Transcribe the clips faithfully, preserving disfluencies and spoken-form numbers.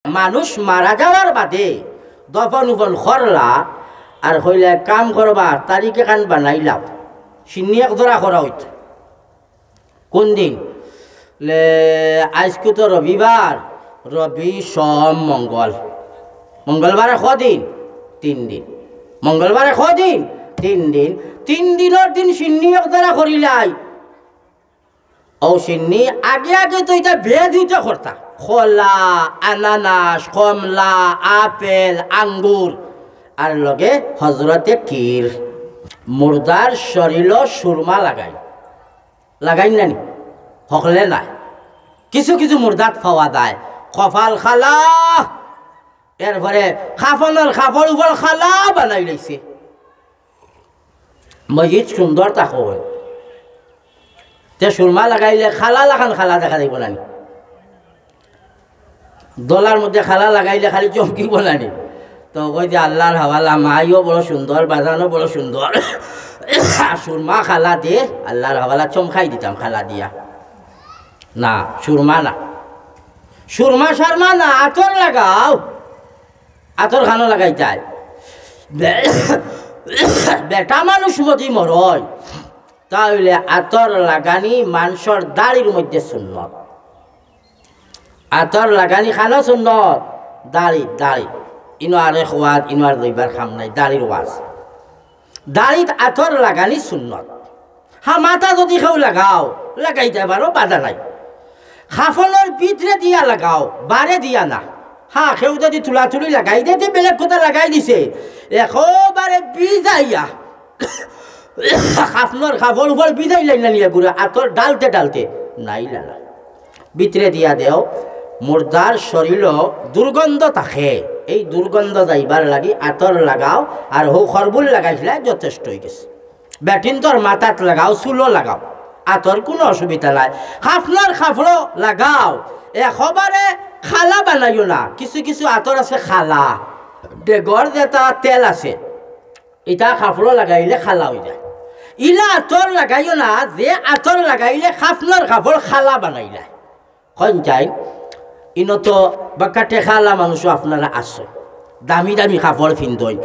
মানুষ মারা যাওয়ার বাদে দফন উফন করলা, আর কইলা, "এক কাম করবা, তারিখ এখান বানাইলাও, শিন্নি এক জোড়া করা অইতো।" কোন দিন? লে, আইজকু তো রবিবার, রবি, সোম, মঙ্গল। মঙ্গলবারে কদিন? তিন দিন। মঙ্গলবারে কদিন? তিন দিন। তিন দিনর দিন শিন্নি এক জোড়া করিলাই। ও শিন্নি আগে আগে তো ইতা ভেজ ইতা করতা, কলা, আনানাস, কমলা, আপেল, আঙ্গুর, আর লগে হজরতে ক্ষীর। মুর্দার শরীলো সুরমা লাগাই, লাগাইন না নি? হকলে না, কিছু কিছু মুর্দাত পাওয়া যায় কপাল কালা, এরপরে কাফনর কাপড় উপর কালা বানাই লইছে। মসজিদ সুন্দর তখন, তে সুরমা লাগাইলে কালা লাখান কালা দেখা যাইবো না নি? দলার মধ্যে কালা লাগাইলে খালি চমকিবো না নি? তো কই যে, "আল্লাহর হাওয়ালা, মাইও বড় সুন্দর, বাজানও বড় সুন্দর, আর সুরমা কালা দে, আল্লাহর হাওয়ালা চমকাই দিতাম কালা দিয়া।" না, সুরমা না, সুরমা সারমা না, আতর লাগাও। আতর খানো লাগাইতায়। বে-, বেটা মানুষ মদি মরয়, তা অইলে আতর লাগানি মানষর দাড়ির মধ্যে সুন্নত। আতর লাগানি খানো সুন্নত, দাড়ি, দাড়ি। ইনো আরেক ওয়াজ, ইনো আর লইবার কাম নাই, দাড়ির ওয়াজ। দাড়িত আতর লাগানি সুন্নত। হ্যাঁ, মাথা যদি কেউ লাগাও, লাগাইতে পারো, বাধা নাই। কাফনর ভিতরে দিয়া লাগাও, বারে দিয়া না। হ্যাঁ, কেউ যদি তুলাতুলি লাগাই দে, তে বেলেগ কথা লাগাই দিছে, একেবারে ভিজাইয়া, কাফনর কাপড় উপর ভিজাইলাই না নিয়া ঘুরে, আতর ডালতে ডালতে, নাইলা না। ভিতরে দিয়া দেও, মুর্দার শরীলো দুর্গন্ধ থাকে, এই দুর্গন্ধ যাইবার লাগি আতর লাগাও, আর হউ খরবুল লাগাইছিলা, যথেষ্ট অইগেছে। বেটিন্তর মাথাত লাগাও, চুলো লাগাও, আতর কুনু অসুবিধা নাই। কাফনর কাপড়ো লাগাও, একেবারে কালা বানাইও না। কিছু কিছু আতর আছে কালা, ডেগর যেটা তেল আছে, ইটা কাপড়ো লাগাইলে কালা অইযায়। ইলা আতর লাগাইও না, যে আতর লাগাইলে কাফনর কাপড় কালা বানাইলায়। কইন চাই, ইনো তো বাক্কা টেকাআলা মানুষও আপনারা আছো, দামি দামি কাপড় ফিন্দইন,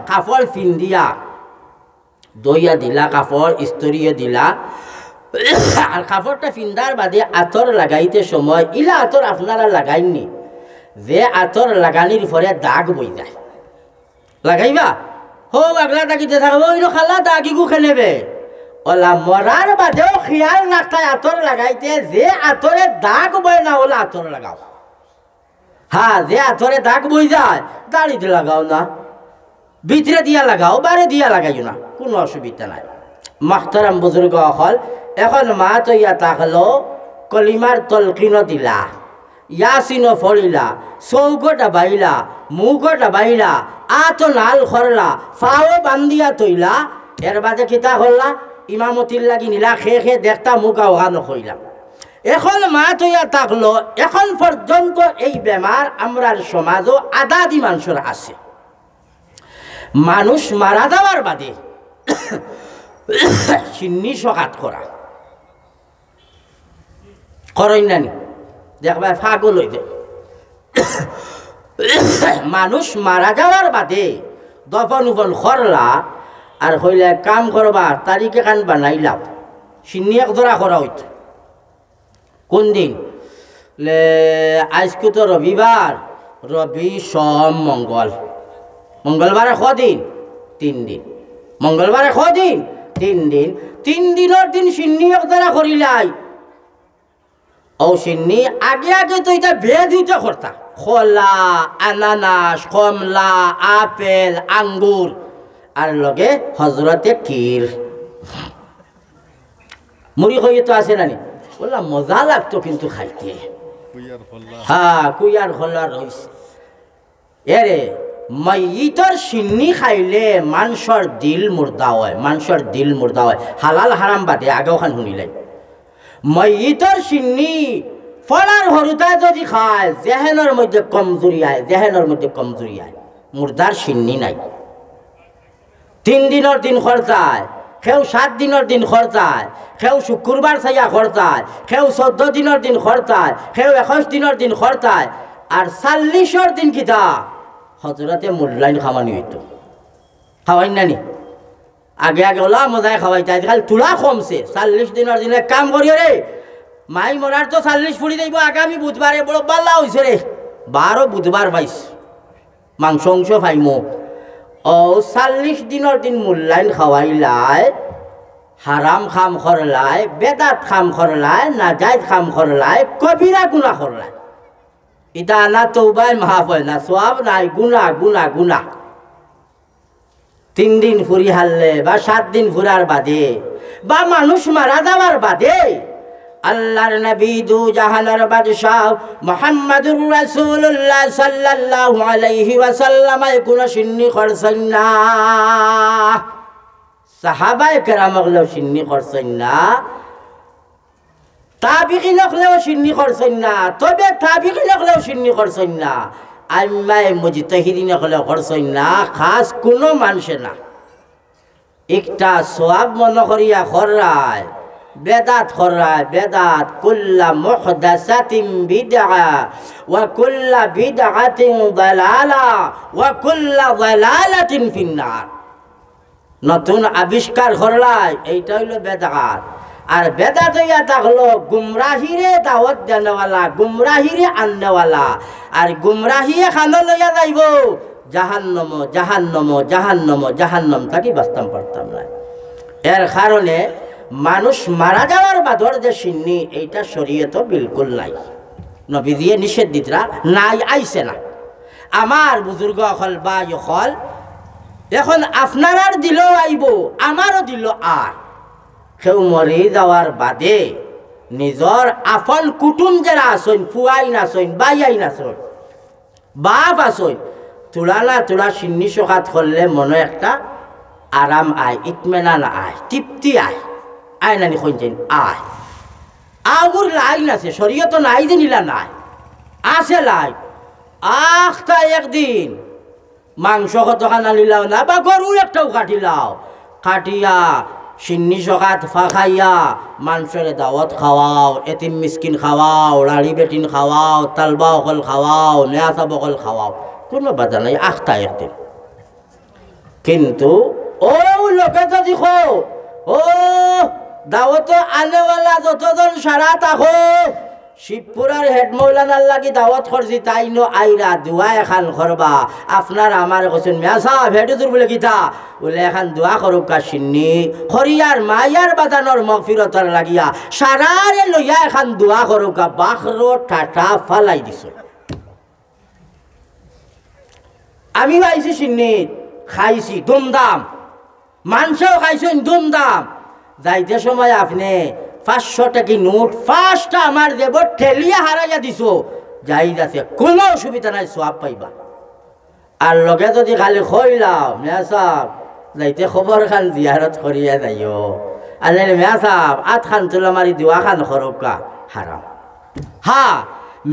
কাপড় ফিন্দিয়া ধইয়া দিলা, কাপড় ইস্ত্রিয়ে দিলা, আর কাপড়টা ফিন্দার বাদে আতর লাগাইতে সময় ইলা আতর আপনারা লাগাইননি, যে আতর লাগানির পরে দাগ বই যায়। লাগাইবা? হউ আগলা দাগিতে থাকবো, ইনো কালা দাগিগু খেলেবে। ওলা মরার বাদেও খেয়াল রাখতায় আতর লাগাইতে, যে আতরে দাগ বয় না, ওলা আতর লাগাও। হ্যাঁ, যে আতরে দাগ বই যায়, দাড়িত লাগাও না, ভিতরে দিয়া লাগাও, বারে দিয়া লাগাইও না, কুনু অসুবিধা নাই। মাহতারাম বুজুর্গ অকল, এখন মাত অইয়া থাকলো, কলিমার তলকিনও দিলা, ইয়াসিনও ফড়িলা, চউখো ডাবাইলা, মুখো ডাবাইলা, আতো নাল করলা, ফাও বান্দিয়া থইলা, এর বাদে কিতা করলা? ইমামতির লাগি নিলা, খে খে দেখতা মুখ আওহানো কইলা। এখন মাত অইয়া থাকলো, এখন পর্যন্ত এই বেমার আমরার সমাজও আদাদি মানষর আছে। মানুষ মারা যাওয়ার বাদে শিন্নি সকাত করা। করইন না নি? দেখবায় পাগল অইযায়। মানুষ মারা যাওয়ার বাদে দফন উফন করলা, আর কইলা, "এক কাম করবা, তারিখ এখান বানাইলাও, শিন্নি এক জোড়া করা অইতো।" কোন দিন? লে, আইজকু তো রবিবার, রবি, সোম, মঙ্গল। মঙ্গলবারে কদিন? তিন দিন। মঙ্গলবারে কদিন? তিন দিন। তিন দিনর দিন শিন্নি এক জোড়া করিলাই। ও শিন্নি আগে আগে তো ইতা ভেজ ইতা করতা, কলা, আনানাস, কমলা, আপেল, আঙ্গুর, আর লগে হজরতে ক্ষীর। মুড়ি কইয়ে তো আছে না নি? বললাম, মজা লাগতো কিন্তু খাইতে। কুইয়ার কলা। হ্যাঁ, কুইয়ার কলা রইছে। এরে, মাইয়িতর শিন্নি খাইলে মানষর দিল মুর্দা অয়, মানষর দিল মুর্দা অয়। হালাল হারাম বাদে, আগে অখান হুনিলাই। মাইয়িতর শিন্নি ফড়ার হুরুতায় যদি খায়, জেহেনর মধ্যে কমজুরি আয়, জেহেনর মধ্যে কমজুরি আয়। মুর্দার শিন্নি নাই। তিন দিনর দিন করতায়, কেউ সাত দিনর দিন করতায়, কেউ শুক্রবার চাইয়া করতায়, কেউ চৌদ্দ দিনর দিন করতায়, কেউ একুশ দিনর দিন করতায়। আর চাল্লিশর দিন কিতা? হজরতে মূল্যায়ন খাওয়ানি অইতো। খাওয়াইন না নি? আগে আগে অলা মজায় খাওয়াইতা, আইজ খালি থুড়া কমছে। চাল্লিশ দিনর দিনে কাম করিও রে। মাই মরার তো চাল্লিশ ফুরি যাইবো আগামী বুধবারে, বড় বালা অইছে রে। বারো বুধবার পাইছ, মাংস অংশ পাইমু। অউ চাল্লিশ দিনর দিন মূল্যায়ন খাওয়াইলায়, হারাম কাম করলায়, বেদাত কাম করলায়, নাজাইজ কাম করলায়, কবিরা গুনা করলায়। ইতা আনা তৌবায় মাফ অয় না, সওয়াব নাই, গুনা, গুনা, গুনা। তিন দিন ফুরি হারলে বা সাত দিন ফুরার বাদে বা মানুষ মারা যাওয়ার বাদে আল্লাহর নবী দু জাহানের বাদশাহ মুহাম্মাদুর রাসূলুল্লাহ সাল্লাল্লাহু আলাইহি ওয়াসাল্লামে কোনো শিন্নি করছইন না। সাহাবায়ে কেরাম অকলেও শিন্নি করছইন না, তাবিঈন অকলেও শিন্নি করছইন না, তবে তাবিঈন অকলেও শিন্নি করছইন না, আইম্মায়ে মুজতাহিদিন অকলেও করছইন না, খাস কোনো মানষে না। একটা সওয়াব মনো করিয়া কররায়, বেদাত কররায়, বেদাত, কুল্লা মুহদাসাতিন বিদআ, ওয়া কুল্লা বিদআতিন দালালা, ওয়া কুল্লা দালালাতিন ফিন্নার। নতুন আবিষ্কার করলায়, এইটা অইলো বেদাত। আর বেদাত অইয়া থাকলো গুমরাহিরে দাওয়াত দেনেওয়ালা, গুমরাহিরে আননেওয়ালা। আর গুমরাহিয়ে খানো লইয়া যাইবো জাহান্নমো, জাহান্নমো, জাহান্নমো, জাহান্নম থাকি বাঁচতাম পারতাম নায়। এর কারণে মানুষ মারা যাওয়ার বাদর যে শিন্নি, এইটা শরীয়তো বিলকুল নাই। নবীজিয়ে নিষেধ দিতরা নাই, আইছে না। আমার বুজুর্গ অকল, ভাই অকল, এখন আপনারার দিলো আইবো, আমারও দিলো আর। কেউ মরি যাওয়ার বাদে নিজর আফন কুটুম যেরা আছইন, ফুয়াইন আছইন, ভাইয়াইন আছইন, বাপ আছইন, থুড়া না থুড়া শিন্নি সকাত করলে মনো একটা আরাম আয়, ইতমেনান আয়, তৃপ্তি আয়। আয় নানি কইন যেন আয়। আগুর লাইন আছে, শরীয়তো নাই যে নিলা নাই, আছে লাইন। আখতা একদিন মাংস কতখান আনিলাও না, বা গরু একটাও কাটিলাও, কাটিয়া শিন্নি সকাত ফাখাইয়া মানষরে দাওয়াত খাওয়াও, এতিম মিসকিন খাওয়াও, রাড়ি বেটিন খাওয়াও, তালবা অকল খাওয়াও, মেয়াসাব অকল খাওয়াও, কোনো বাধা নাই, আখতা একদিন। কিন্তু অউ লগে যদি কও, ও দাওয়াত আনেওয়ালা যতজন সারা থাকো, শিবপুরার হেড মৌলানার লাগি দাওয়াত করছি, তাইনও আইরা দোয়া এখান করবা। আপনার আমার কইছইন, মেয়াসাব, হেড হুজুর বুলে কিতা? বুলে এখান দোয়া করউক্কা শিন্নি, খরিয়ার মায়ার বাদানর মগফিরতর লাগিয়া, সারারে লইয়া এখান দোয়া করউক্কা, বাখরো টাটা ফালাই দিছে। আমি পাইছি শিন্নিত, খাইছি ধুমধাম, মানষেও খাইছইন ধুমধাম। যাইতে সময় আপনে পাঁচশো টেকি নোট পাঁচটা আমার জেবো ঠেলিয়া হারাইয়া দিছো, যাই যাতে কোনো অসুবিধা নাই, সওয়াব পাইবা। আর লগে যদি খালি কইলাও, মেয়াসাব, যাইতে কবর খান জিয়ারত করিয়া যাইও, আর নাইলে মেয়াসাব, আত খান তুলা মারি দোয়া খান করউক্কা, হারাম। হ্যাঁ,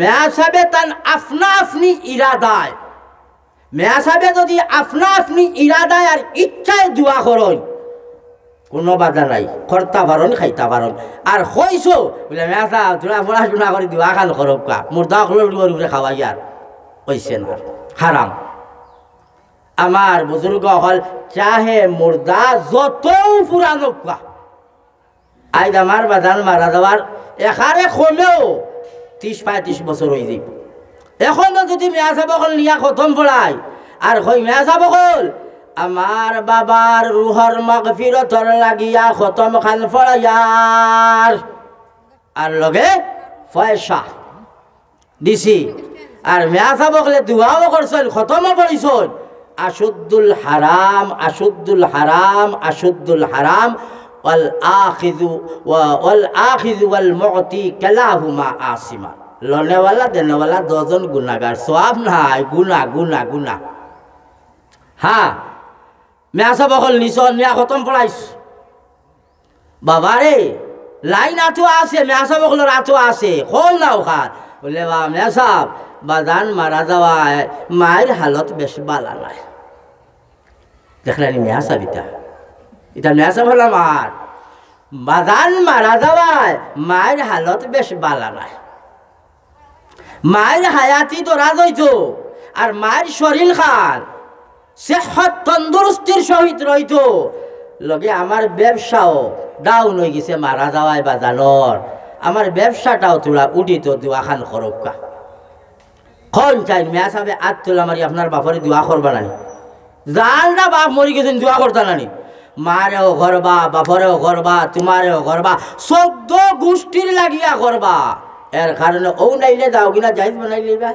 মেয়াসাবে তান আফনা আফনি ইরাদায়, মেয়াসাবে যদি আফনা আফনি ইরাদায় আর ইচ্ছায় দোয়া করইন, কোনো বাধা নাই, করতা পারইন, খাইতা পারইন। আর কইছো বুলে, মেয়াসাব, থুড়া পড়াশুনা করি দোয়া খান করউক্কা, মুর্দা অকলর উপরে খাওয়াইয়ার, অইছে না, হারাম। আমার বুজুর্গ অকল, চাহে মুর্দা যতউ পুরান অউক্কা, আইজ আমার বাদান মারা যাওয়ার একারে কমেও ত্রিশ পঁয়ত্রিশ বছর অইযিবো। এখনো যদি মেয়াসাব অকল নিয়া খতম পড়াই, আর কই, মেয়াসাব অকল, আমার বাবার রুহর মাগফিরতর লাগিয়া খতম খান পড়াইয়ার, আর লগে পয়সা দিছি। আর মেয়াসাব অকলে দোয়াও করছইন, খতমও পড়ছইন। আশুদ্দুল হারাম, আশুদ্দুল হারাম, আশুদ্দুল হারাম, ওয়াল আখিযু ওয়া-, ওয়াল আখিযু ওয়াল মুতি কিলাহুমা আসিমান। লনেওয়ালা, দেনেওয়ালা দুইজন গুনাগার, সওয়াব নাই, গুনা, গুনা, গুনা। হ্যাঁ, মেয়াসাব অকল নিছইন, নিয়া খতম পড়াইছ। বাবারে, লাইন আতো আছে, মেয়াসাব অকলর আতো আছে, কও না অখান। বুলে, বা মেয়াসাব, বাদান মারা যাওয়ায় মাইর হালত বেশ বালা নায়। দেখলানি মেয়াসাব ইতা? ইতা মেয়াসাব অকল আমার। বাদান মারা যাওয়ায় মাইর হালত বেশ বালা নায়। মায়ের হায়াতি দরাজ অইতো, আর মায়ের শরীর খান সেহত তন্দুরুস্তির সহিত রইতো। লগে আমার ব্যবসাও ডাউন অই গেছে, মারা যাওয়ায় বা জানর, আমার ব্যবসাটাও থুড়া উঠিতো, দোয়া খান করউক্কা। কইন চাইন মিয়া সাবে আত তুলা মারি, আপনার বাপরে দোয়া করবা নানি? যার না বাপ মরি গেছইন, দোয়া করতা নানি? মারেও করবা, বাপরেও করবা, তুমারেও করবা, চৌদ্দ গুষ্টির লাগিয়া করবা। এর কারণে অউ নাইলে যাও কিনা জায়েজ বানাই লইবা।